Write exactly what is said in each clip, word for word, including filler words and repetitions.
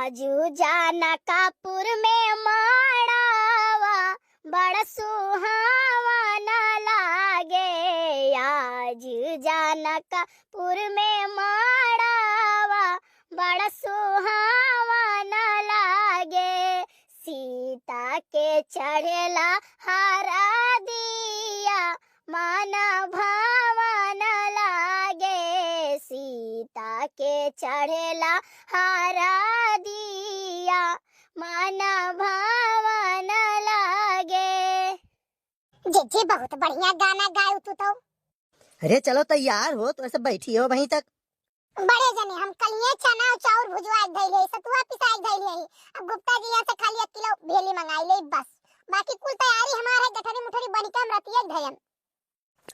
आजू जानकापुर में माड़ावा बड़ सुहावन लागे, आजू जानकापुर में माड़ावा बड़ सुहावन लागे। सीता के चढ़ेला हरदिया मन भावन लागे, सीता के चढ़ेला हरदिया मन भावन लागे। जीजी, बहुत बढ़िया गाना गायू तू तो। अरे चलो, तैयार हो, तो ऐसे बैठी हो वहीं तक। बड़े जने, हम कलिए चना और चाउर भुजवाए धइले, सतुआ पिसाए धइले ही। अब गुप्ता जी यहाँ से खाली एक किलो भेली मंगाई ले बस, बाकी कुल तैयारी हमार है, गठरी मुठरी बनी के हम रतिये धयन।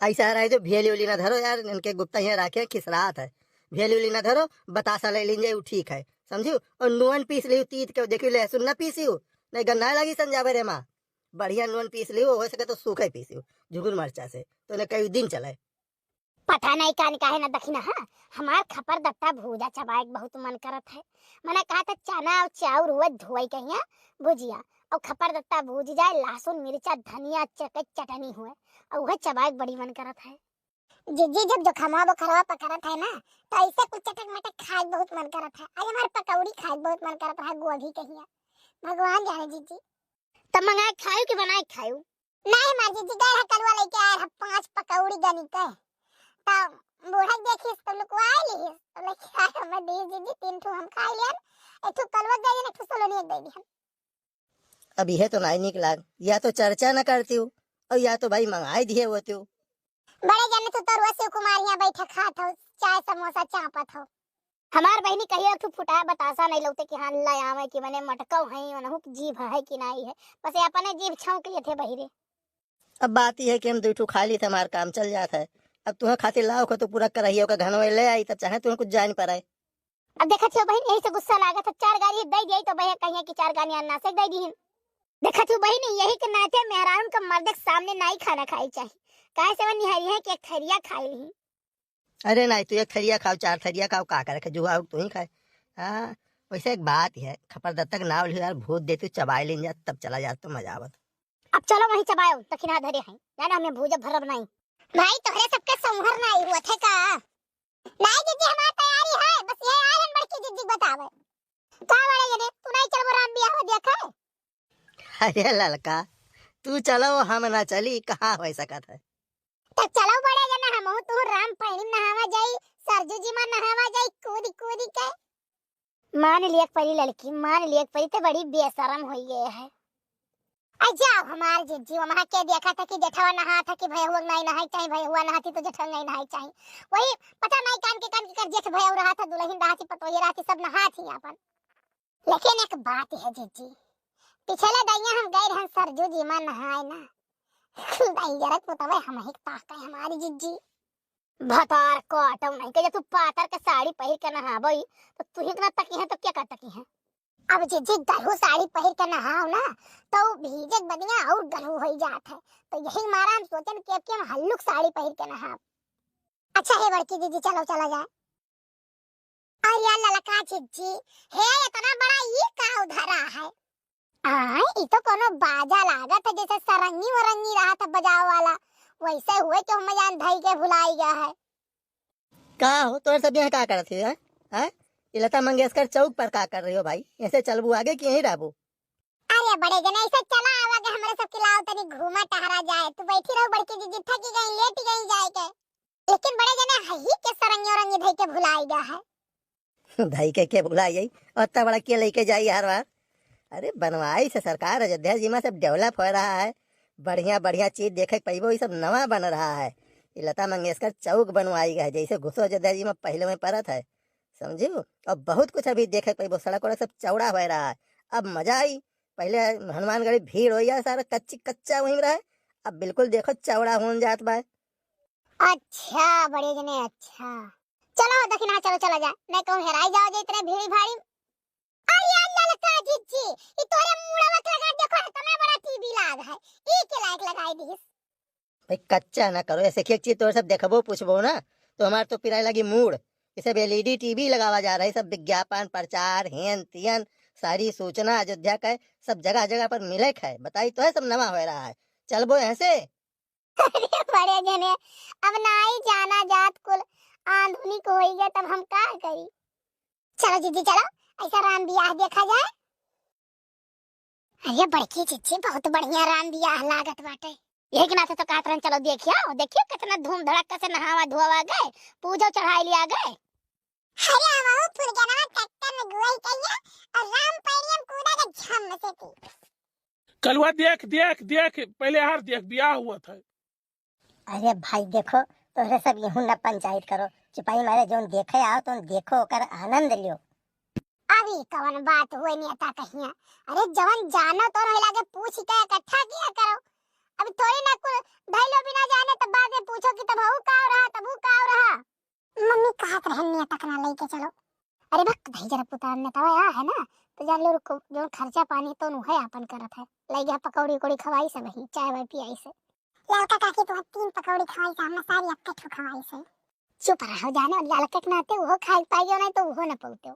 ऐसा रहे जो भेली उली ना धरो यार, इनके गुप्ता यहाँ राखे खिसरात है। भेली उली ना धरो, बतासा ले लीन जाए, वो ठीक है, समझू? और नून पीस लियो तीत के, देखियो लहसुन ना पीसियो, नहीं गन्ना लगी संजावे रे माँ। बढ़िया नून पीस लियो, हो सके तो सूखे पीसियो, झुगुर मरचा से, तो इन्हें कई दिन चले। पता नहीं कान काहे ना दखिना, हाँ, हमार खपर दत्ता भूजा चबाए के बहुत मन करत है। मने कहा था चना और चाउर हुए धोई के हिया भुजिया, और खपर दत्ता भूज जाए, लहसुन, मिर्चा, धनिया, चटक चटनी हुए, और वह चबाए के बड़ी मन करत है। जीजी, जब जोखमा बोखरवा पकड़त है ना, तो ऐसे कुछ चटक मटक खाए के बहुत मन करत है। आज हमार पकौड़ी खाए के बहुत मन करत है, गोभी के हिया। भगवान जाने जीजी। तब मंगाए खायू कि बनाए खायू? नहीं मार जीजी, गए है कलुआ लेके आए है पाँच पकौड़ी गनी के। तब बूढ़ा देखिस तो लुकवाए लिहिस, तो लेके आए हमें दी जीजी, तीन ठू हम खाए लियन, एक ठू कलुआ दे दिहन, एक ठू सलोनी दे दिहन। अब यह तो नाई निक लाग, या तो चर्चा न करती हो और या तो भाई मंगाए दिए होते हो। बड़े जने तू तो रोज शिव कुमार यहाँ बैठे खात हो, चाय समोसा चापत हो। हमार बहिनी कहियो एक ठो फुटाया बतासा नहीं लौटे कि हाँ ला आवे कि मने मटकौ है, उनहु की जीभ है कि नाई है, बस ये अपने जीभ छौंक लिए थे बहिरे। अब बात यह है कि हम दो ठो खा ली थे, हमार काम चल जात है। अब तुहे खातिर लाओ को तो पूरा करहिया का घनवे ले आई, तब चाहे तुहे कुछ जान पड़े। अब देखत हो बहिन, यही से गुस्सा लागत है, चार गारी दे दिए तो भैया कहिए कि चार गानी अन्ना से दे दीहिन। देखत हो बहिन, यही के नाते मेहरारून का मर्द के सामने नाई खाना खाई चाहिए, काहे से वो निहारी है कि एक थरिया खाई ली। अरे नाई, तू एक थरिया खाओ, चार थरिया खाओ, का करे के जुआ तू ही खाए। हाँ, वैसे एक बात है, खपर दत्तक नाव लियो यार, भूत दे तू चबाए लेन जा, तब चला जा तो मजा आवत। अब चलो वहीं चबायो, तखिना धरे हैं, जाना हमें भूजा भरब नहीं। भाई तोहरे सबके संहर नाई हुआ थे का? नाई जीजी, हमार तैयारी है, बस ये आयन बड़की जीजी बतावे। का बड़े जने, तू नाई चलबो राम बियाह देखे? अरे ललका, तू चलो, हम ना चली, कहाँ हो सकत है? तो चलो बड़े जने, हमहू तू राम पानी नहावा जाई, सरजू जी मा नहावा जाई, कूद कूद के। मान लिया परी लड़की, मान लिया परी, ते बड़ी बेशरम होई गए है। आ जाओ हमार जीजी, वहाँ के देखा था कि जेठवा नहा था कि भैया हुआ नहीं नहाई चाहिए, भैया हुआ नहाती तो जेठवा नहीं नहाई चाहिए। वही पता नहीं कान के कान के कर जेठ भैया रहा था, दुल्हन रहा थी, पतोही रहा थी, सब नहा थी अपन। लेकिन एक बात है जीजी, पिछले दैया हम गए रहन सरजू जी मा नहाए ना, दैया रे पुतवे हम ही ताके हमारी जीजी। भतार काटो नहीं के, जब तू पातर के साड़ी पहिर के नहाबो ही, तो तू ही इतना तकी है, तो क्या कर तकी है? अब जीजी गरहू साड़ी पहिर के नहाओ ना, तो भीजे के बदिया और गरहू होई जात है। तो यही मारा हम सोचन कि अब कि हम हल्लुक साड़ी पहिर के नहाब। अच्छा हे बड़की जीजी, चलो चला जाए। अरे यार ललका जीजी, हे इतना बड़ा ये का उधरा है? आय, ई तो कोनो बाजा लागत है, जैसे सरंगी वरंगी रहा था बजावे वाला, वैसे हुए कि हम जान धई के भुलाई गया है। का हो, तोर सब यहाँ का करत हो, हैं? हैं? ये लता मंगेशकर चौक पर का कर रही हो भाई? ऐसे चलबू आगे कि यहीं रहबू? अरे बड़े जने, ऐसे चला आवा के हमरे सब के लाओ तनी घूमा टहरा जाए। तू बैठी रहो बड़की जीजी, थकी गई, लेटी गई जाए के। लेकिन बड़े जने हही के सरंगी वरंगी धई के भुलाई गया है। धई के के भुलाई जाई? और इतना बड़ा के लेके जाई हर बार? अरे बनवाई से सरकार, अयोध्या जी मा सब develop हो रहा है, बढ़िया बढ़िया चीज देखे के पैबो, ये सब नवा बन रहा है। ये लता मंगेशकर चौक बनवाई गया है, जैसे घुसो अयोध्या जी मा पहले में परत है, समझू? और बहुत कुछ अभी देखे के पैबो, सड़क वड़क सब चौड़ा हो रहा है, अब मजा आई। पहले हनुमानगढ़ी भीड़ हो यार, सारा कच्ची कच्चा वहीं रहा है, अब बिल्कुल देखो चौड़ा होन जात बा। अच्छा बड़े जने, अच्छा। चलो दखिना, चलो चला जा, नहीं कहूँ हेराई जाओ जे इतने भीड़ भाड़ी। अरे यार ललका जीजी, ई तोरे मुड़वा के लगा देखो, इतना बड़ा टीवी लाग है, ई के लायक लगाई दिस। भाई कच्चा ना करो, ऐसे एक चीज तोरे सब देखबो पूछबो ना, तो हमार तो पिराए लगी मूड़। ये सब एलईडी टीवी लगावा जा रहा है, सब विज्ञापन, प्रचार, हेन तेन, सारी सूचना अयोध्या का है, सब जगह जगह पर मिले है। बताई तो है, सब नवा हो रहा है। चलबो यहाँ से। अरे बड़े जने, अब नाई जाना जात कुल आधुनिक होई गए, तब हम का करी? चलो जीजी चलो, ऐसा राम बियाह देखा जाए। अरे बड़की जीजी, बहुत बढ़िया राम बियाह लागत बाटे। यही के नाते तो कहत रहन, चलो देखियो, देखियो कितना धूम धड़क्का से नहावा धोवा गए, पूजा चढ़ाई लिया गए। अरे हमहू फुरगनवा ट्रैक्टर में गुआई कइया और राम पैड़ियम कूदा के झम से थी। कलुआ देख, देख, देख, पहले हार देख, बियाह हुआ था। अरे भाई देखो, तोहरे सब यहू न पंचायत करो, चुपाई मारे जौन देखे आओ, तुम देखो, ओकर आनंद लियो। अभी कवन बात हुए नेता कहिया? अरे जवन जानो तो नहीं लागे, पूछ के इकट्ठा किया करो। अभी थोड़ी ना कुल धैलो बिना जाने, तब बाद में पूछो कि तब हऊ का रहा, तब हऊ का रहा। मम्मी कहत रहन नेता के ना लेके चलो। अरे बक भाई, जरा पुतान नेता आया है ना, तो जान लो रुको, जो खर्चा पानी तो नु है अपन करत है, ले गया पकौड़ी उकौड़ी खवाई से, वही चाय वाय पियाई से। ललका काकी तो तीन पकौड़ी खवाई से, हमने सारी अक्के ठो खवाई से। चुप रहो जाने, ललका के नाते वो खाई पाइयो नहीं तो वो ना पौते।